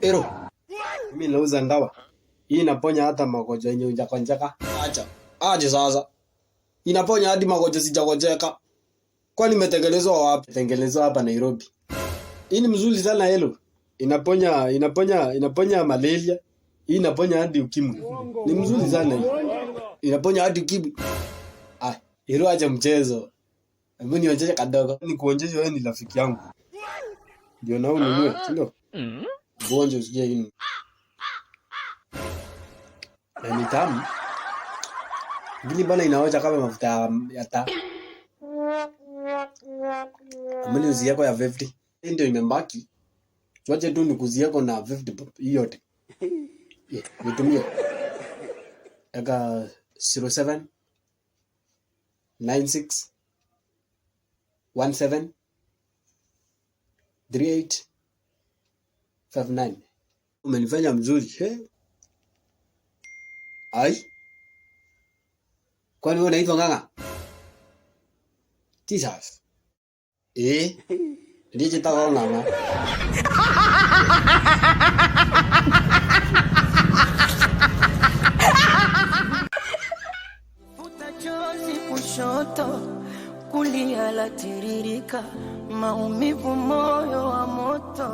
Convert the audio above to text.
Ero. Mimi nauza ndawa. Hii inaponya hata magonjwa yenye hujagonjeka. Acha. Aje sasa. Inaponya hadi magonjwa sijagonjeka. Kwani imetengenezwa wapi? Tengenezwa hapa Nairobi. Hii ni mzuri sana helo. Inaponya inaponya inaponya malaria. Hii inaponya hadi ukimwi. Ni mzuri sana hii. Inaponya hadi ukimwi. Ah, hilo acha mchezo. Hebu nionyeshe kadogo. Nikuonyeshe wewe ni rafiki yangu. Ndio na ununue, si ndio? Gonjo usikie hii. Na ni tamu. Ngili bana inaoja kama mafuta ya taa. Amani uzi yako ya 50. Hii ndio imebaki. Tuache tu nikuzi yako na 50 bob hii yote. Yeah, nitumie. Eka 07 96 17 38 59. Umenifanya mzuri. He? Ai. Kwani wewe unaitwa Ng'ang'a? Jesus. Eh? Ndiye chitagwo Ng'ang'a. Futa chozi kushoto, kulia la tiririka, maumivu moyo wa moto.